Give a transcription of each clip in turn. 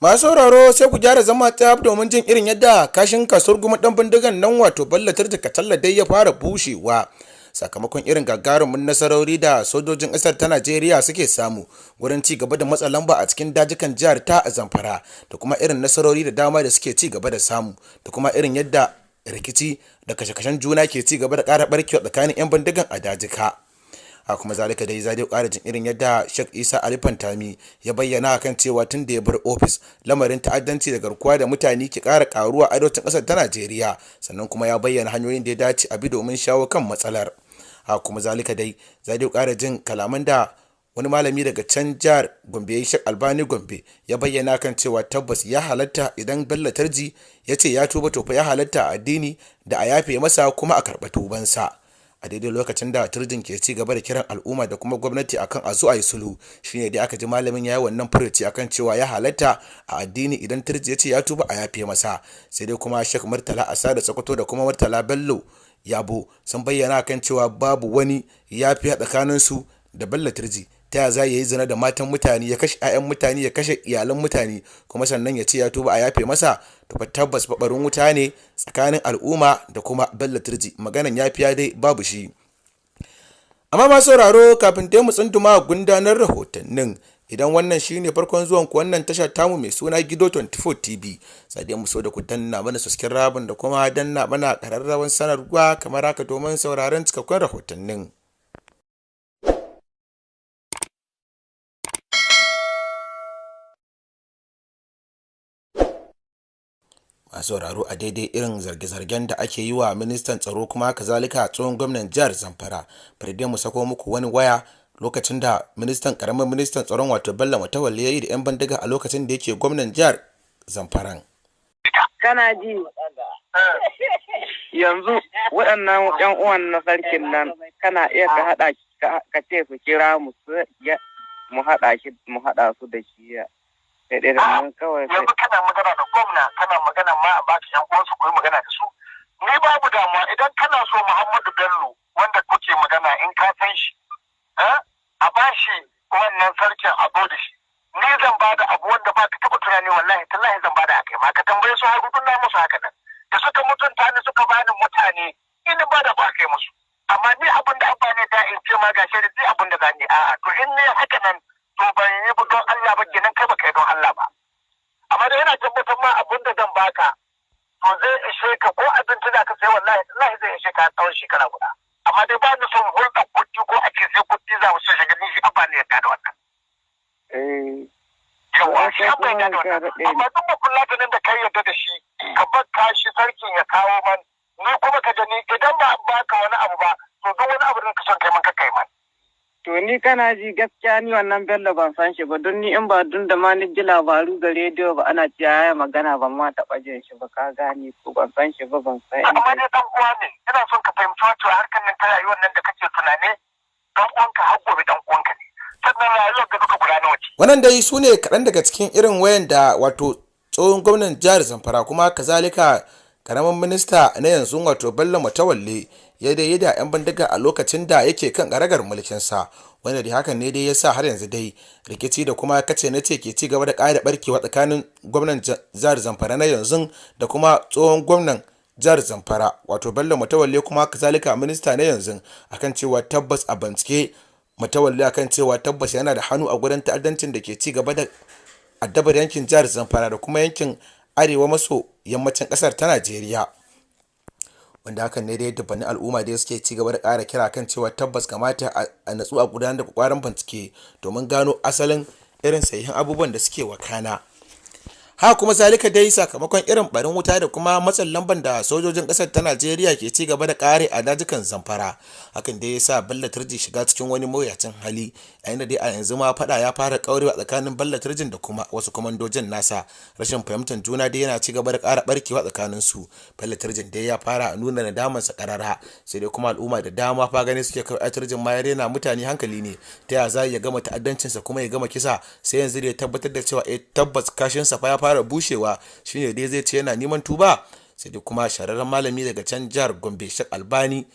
Masu sauraro, sai ku gyara zama tsaf domin jin irin yadda kashin kasuwar goma dan bindigan nan, wato Bello Turji Kacalla dai, ya fara bushewa sakamakon irin gagarumin nasarori da sojojin ƙasar ta Najeriya suke samu wurin ci gaba da matsa lamba a cikin dajikan jihar ta Zamfara, da kuma irin nasarori da dama da suke ci gaba da samu, da kuma irin yadda rikici da kashe-kashen juna ke ci gaba da ƙara barkewa tsakanin 'yan bindigan a dajika. A kuma zalika dai, za dai ƙara jin irin yadda Sheikh Isa Ali Pantami ya bayyana kan cewa tun da ya bar ofis, lamarin ta'addanci da garkuwa da mutane ke ƙara ƙaruwa a arewacin ƙasar ta Najeriya. Sannan kuma ya bayyana hanyoyin da ya dace a bi domin shawo kan matsalar. A kuma zalika dai, za dai ƙara jin kalaman da wani malami daga can jihar Gombe, Sheikh Albani Gombe, ya bayyana kan cewa tabbas ya halatta idan Bello Turji ya ce ya tuba, to fa ya halatta a addini da a yafe masa kuma a karɓa tubansa. A daidai lokacin da Turjin ke ci gaba da kiran al'umma da kuma gwamnati akan a zo a yi sulhu, shine dai aka ji malamin ya yi wannan furuci akan cewa ya halatta a addini idan Turji ya ce ya tuba, a yafe masa. Sai dai kuma Sheikh Murtala Asada Sokoto da kuma Murtala Bello Yabo sun bayyana kan cewa babu wani yafiya tsakanin su da Bello Turji. Ta ya za ya yi zina da matan mutane, ya kashe 'ya'yan mutane, ya kashe iyalan mutane, kuma sannan ya ce ya tuba a yafe masa? To fa tabbas babarin wuta ne tsakanin al'umma da kuma Bello Turji. Maganan yafiya dai babu shi. Amma ma sauraro, kafin dai mu tsunduma gundanar rahotannin, idan wannan shine farkon zuwan ku wannan tasha tamu mai suna Gido 24 TV, sai dai mu so da ku danna mana subscribe da kuma danna mana kararrawan sanarwa kamar haka domin sauraron cikakkun rahotannin. Masu sauraro, a daidai irin zarge-zargen da ake yi wa ministan tsaro kuma kazalika tsohon gwamnan jihar Zamfara, bari dai mu sako muku wani waya lokacin da ministan, karamin ministan tsaron, wato Bello Matawalle, ya yi da 'yan bindiga a lokacin da yake gwamnan jihar Zamfaran. Kana ji, yanzu waɗannan yan uwan na sarkin nan, kana iya ka haɗa, ka ce su kira mu, su mu haɗa shi, mu haɗa su da shi ya sai dai nan kawai sai. Yanzu kana magana da gwamna, kana magana ma a baka yan uwansu ku yi magana da su. Ni babu damuwa. Idan kana so Muhammadu Bello wanda kuke magana, in ka san shi, a bashi wannan sarkin, a zo da shi. Ni zan ba da abu wanda ba ka taɓa tunani. Wallahi tallahi zan ba da akai ma. Ka tambaye su har na musu haka nan da suka mutunta ni, suka bani mutane, in ba da ba kai musu. Amma ni abin da abba ne da in ce ma gashi da abin da zan yi, a'a. To in ne haka nan, to ban yi don Allah ba kenan, kai ba kai don Allah ba. Amma dai yana tabbatar ma abin da zan baka, to zai ishe ka. Ko abinci da ka sai, wallahi wallahi zai ishe ka tsawon shekara guda. Amma dai ba ni son hulɗar kuɗi ko a ce sai kuɗi za mu so shiga. Ni shi abba ne yadda da wannan. Yawa, shi abba yadda da wannan. Amma duk makullatanin da kai yadda da shi, ka bakka shi sarkin ya kawo man. Ni kuma ka gani, idan ba an baka wani abu ba, to duk wani abu da ka son kai man, ka kai man. To ni kana ji, gaskiya ni wannan Bello ban san shi ba, don ni in ba dun da ma ni ji labaru ga rediyo ba ana cewa ya magana, ban ma taɓa jin shi ba. Ka gane ko? Ban san shi ba, ban san Amma dai dan uwa ne. Ina son ka fahimci wato harkar nan ta rayuwar nan da kake tunani, dan uwanka har gobe dan uwanka ne. Sannan rayuwar ga duka guda nawa ce? Wannan dai su ne kaɗan daga cikin irin wayan da wato tsohon gwamnan jihar Zamfara kuma kazalika karamin minista na yanzu, wato Bello Matawalle, ya dai da 'yan bindiga a lokacin da yake kan karagar mulkinsa, wanda da hakan ne dai ya sa har yanzu dai rikici da kuma kace na ce ke ci gaba da ƙara barkewa tsakanin gwamnan jihar Zamfara na yanzu da kuma tsohon gwamnan jihar Zamfara, wato Bello Matawalle, kuma kazalika minista na yanzu, akan cewa tabbas a bincike Matawalle akan cewa tabbas yana da hannu a gurin ta'addancin da ke ci gaba da addabar yankin jihar Zamfara da kuma yankin arewa maso yammacin kasar ta Najeriya. Wanda hakan ne dai dubbannin al'umma dai suke ci gaba da ƙara kira kan cewa tabbas kamata a natsu a gudanar da kwakwaran bincike domin gano asalin irin sahihan abubuwan da suke wakana. Haka kuma zalika dai, sakamakon irin barin wuta da kuma matsin lamban da sojojin kasar ta Najeriya ke ci gaba da kare a dajukan Zamfara, hakan dai ya sa Bello Turji shiga cikin wani mawuyacin hali, yayin da dai a yanzu ma fada ya fara kaurewa tsakanin Bello Turjin da kuma wasu kwamandojin nasa. Rashin fahimtar juna dai yana ci gaba da kara barkewa tsakanin su. Bello Turjin dai ya fara nuna nadamansa karara, sai dai kuma al'umma da dama fa gani suke kawai Turjin ma ya rena mutane hankali ne. Ta ya za ya gama ta'addancinsa kuma ya gama kisa, sai yanzu da ya tabbatar da cewa eh tabbas kashinsa fa ya fara bushewa, shine dai zai ce yana neman tuba? Sai dai kuma shahararren malami daga can jihar Gombe, Sheikh Albani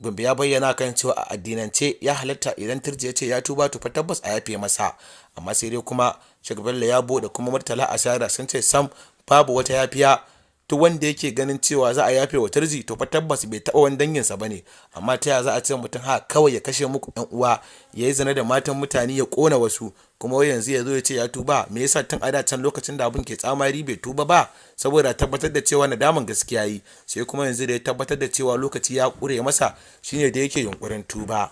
Gombe ya bayyana kan cewa a addinance ya halatta idan Turji ya ce ya tuba, to fa tabbas a yafe masa. Amma sai dai kuma Sheikh Bello Yabo da kuma Murtala Asada sun ce sam, babu wata yafiya. Duk wanda yake ganin cewa za a yafe wa Turji, to fa tabbas bai taɓa wani danginsa ba ne. Amma ta yaya za a ce mutum haka kawai ya kashe muku yan uwa, ya yi zina da matan mutane, ya kona wasu, kuma wai yanzu ya zo ya ce ya tuba? Me yasa tun a da can lokacin da abin ke tsamari bai tuba ba, saboda tabbatar da cewa nadaman gaskiya yi? Sai kuma yanzu da ya tabbatar da cewa lokaci ya ƙure masa, shine da yake yunkurin tuba.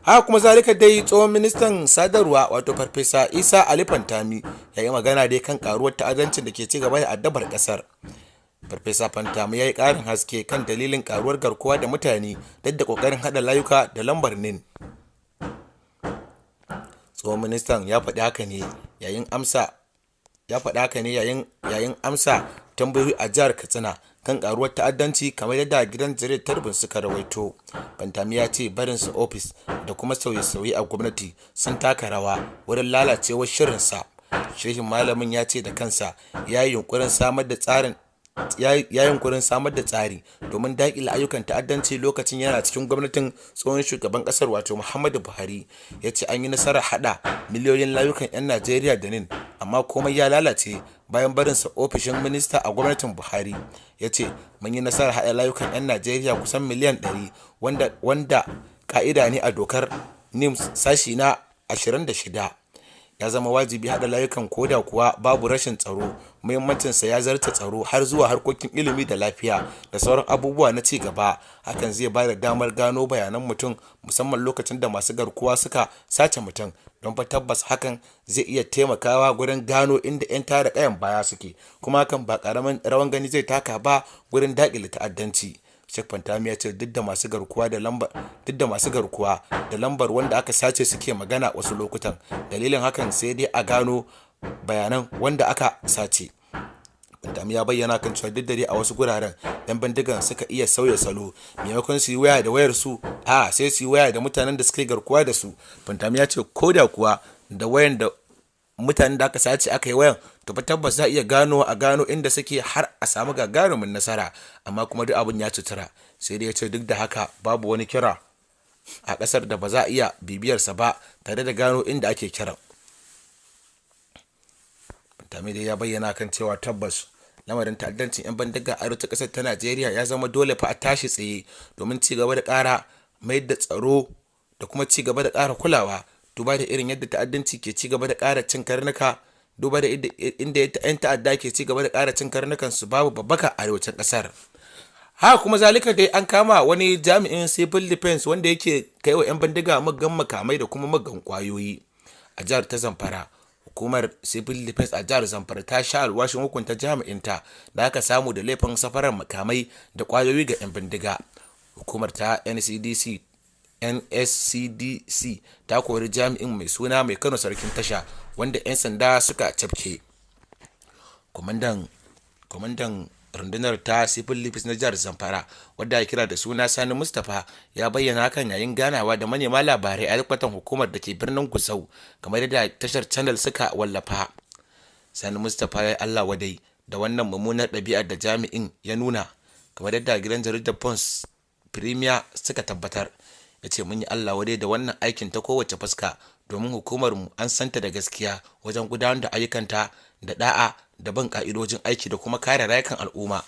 Haka kuma zalika dai, tsohon ministan sadarwa wato Farfesa Isa Ali Pantami ya yi magana dai kan karuwar ta'addancin da ke ci gaba da addabar kasar. Farfesa Pantami ya yi karin haske kan dalilin karuwar garkuwa da mutane duk da kokarin hada layuka da lambar NIN. Tsohon ministan ya faɗi haka ne yayin amsa tambayoyi a jihar Katsina kan karuwar ta'addanci, kamar yadda gidan jaridar Tribune suka rawaito. Pantami ya ce barinsa ofis da kuma sauye-sauye a gwamnati sun taka rawa wurin lalacewar shirinsa. Shehin malamin ya ce da kansa ya yi yunkurin samar da tsari domin daƙile ayyukan ta'addanci lokacin yana cikin gwamnatin tsohon shugaban ƙasar wato Muhammadu Buhari. Ya ce an yi nasarar haɗa miliyoyin layukan 'yan Najeriya da NIN, amma komai ya lalace bayan barinsa ofishin minista a gwamnatin Buhari. Ya ce, "Mun yi nasarar haɗa layukan 'yan Najeriya kusan miliyan 100, wanda ka'ida ne a dokar NIN sashi na 26. Ya zama wajibi haɗa layukan koda kuwa babu rashin tsaro. Muhimmancinsa ya zarta tsaro har zuwa harkokin ilimi da lafiya da sauran abubuwa na ci gaba. Hakan zai ba da damar gano bayanan mutum, musamman lokacin da masu garkuwa suka sace mutum, don fa tabbas hakan zai iya taimakawa gurin gano inda 'yan tada kayan baya suke, kuma hakan ba karamin rawan gani zai taka ba gurin daƙile ta'addanci." Sheikh Pantami ya ce duk da masu garkuwa da lambar wanda aka sace suke magana wasu lokutan, dalilin hakan sai dai a gano bayanan wanda aka sace. Pantami ya bayyana kan cewa duk da dai a wasu guraren yan bindigan suka iya sauya salo, maimakon su yi waya da wayar su, a sai su yi waya da mutanen da suka yi garkuwa da su. Pantami ya ce ko da kuwa da wayan da mutanen da aka sace aka yi wayan, to fa tabbas za a iya gano a gano inda suke har a samu gagarumin nasara, amma kuma duk abin ya cutura. Sai dai ya ce duk da haka babu wani kira a kasar da ba za a iya bibiyarsa ba tare da gano inda ake kiran. Pantami dai ya bayyana kan cewa tabbas lamarin ta'addancin 'yan bindiga a arewacin kasar ta Najeriya ya zama dole fa a tashi tsaye domin ci gaba da ƙara mayar da tsaro da kuma ci gaba da ƙara kulawa, duba da irin yadda ta'addanci ke ci gaba da ƙara cin karnuka, duba da inda 'yan ta'adda ke ci gaba da ƙara cin karnukan su babu babbaka a arewacin ƙasar. Haka kuma zalika dai, an kama wani jami'in civil defense wanda yake kai wa 'yan bindiga muggan makamai da kuma muggan kwayoyi a jihar ta Zamfara. Hukumar civil defense a jihar Zamfara ta sha alwashin hukunta jami'inta da aka samu da laifin safarar makamai da kwayoyi ga 'yan bindiga. Hukumar ta NCDC NSCDC ta kori jami'in mai suna Mai Kano Sarkin Tasha, wanda 'yan sanda suka cafke. Kwamandan rundunar ta civil defense na jihar Zamfara, wadda ya kira da suna Sani Mustapha, ya bayyana hakan yayin ganawa da manema labarai a kwatan hukumar da ke birnin Gusau, kamar yadda tashar Channel suka wallafa. Sani Mustapha ya yi Allah wadai da wannan mummunar ɗabi'ar da jami'in ya nuna, kamar yadda gidan jaridar Punch Premier suka tabbatar. Ya ce, "Mun yi Allah wadai da wannan aikin ta kowace fuska, domin hukumar mu an santa da gaskiya wajen gudanar da ayyukanta da da'a da bin ka'idojin aiki da kuma kare rayukan al'umma.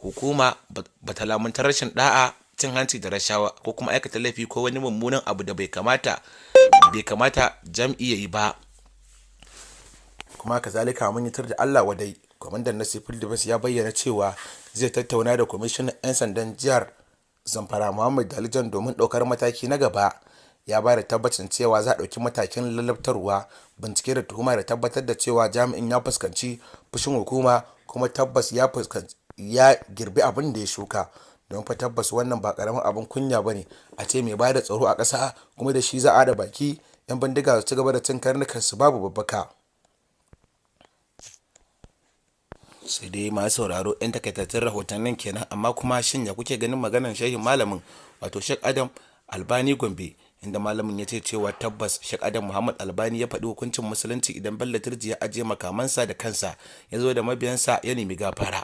Hukuma ba ta lamunta rashin da'a, cin hanci da rashawa, ko kuma aikata laifi ko wani mummunan abu da bai kamata jam'i ya yi ba. Kuma kazalika mun yi da Allah wadai." Kwamandan na civil defense ya bayyana cewa zai tattauna da kwamishinan 'yan sandan jihar Zamfara Muhammad Dalijan domin ɗaukar mataki na gaba. Ya ba da tabbacin cewa za a ɗauki matakin ladabtarwa, bincike da tuhuma da tabbatar da cewa jami'in ya fuskanci fushin hukuma, kuma tabbas ya fuskanci ya girbi abin da ya shuka, don fa tabbas wannan ba karamin abin kunya bane a ce mai ba da tsaro a ƙasa kuma da shi za a da baki yan bindiga su ci gaba da cin karnukan su babu babbaka. Sai dai masu sauraro, yan takaitattun rahotannin kenan. Amma kuma shin ya kuke ganin maganar shehin malamin wato Sheikh Adam Albani Gombe, inda malamin ya ce cewa tabbas Sheikh Adam Muhammad Albani ya faɗi hukuncin musulunci idan Bello Turji ya ajiye makamansa da kansa, ya zo da mabiyansa ya nemi gafara?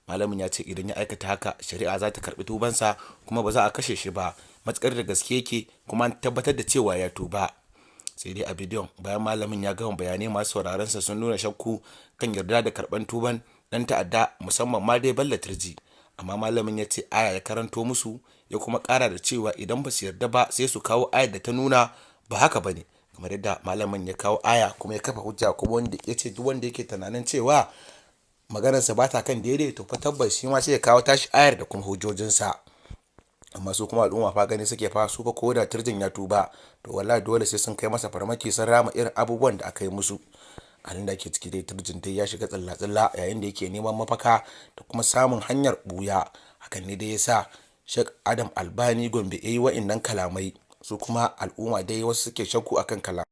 Malamin ya ce idan ya aikata haka, shari'a za ta karbi tubansa kuma ba za a kashe shi ba, matukar da gaske yake kuma an tabbatar da cewa ya tuba. Sai dai a bidiyon, bayan malamin ya gama bayanai, masu sauraron sa sun nuna shakku kan yarda da karban tuban dan ta'adda, musamman ma dai Bello Turji. Amma malamin ya ce aya ya karanto musu, ya kuma kara da cewa idan ba su yarda ba, sai su kawo ayar da ta nuna ba haka bane. Kamar yadda malamin ya kawo aya kuma ya kafa hujja, kuma wanda ya ce duk wanda yake tunanin cewa maganarsa ba ta kan daidai, to fa tabbas shi ma sai ya kawo tashi ayar da kuma hujjojinsa. Amma su kuma al'umma fa gani suke fa su fa ko da Turjin ya tuba, to wallahi dole sai sun kai masa farmaki, sun rama irin abubuwan da aka yi musu. Halin da ake ciki dai, Turjin dai ya shiga tsalla-tsalla yayin da yake neman mafaka da kuma samun hanyar buya. Hakan ne dai yasa Sheikh Adam Albani Gombe ya yi wa'innan kalamai, su kuma al'umma dai wasu suke shakku akan kalamai.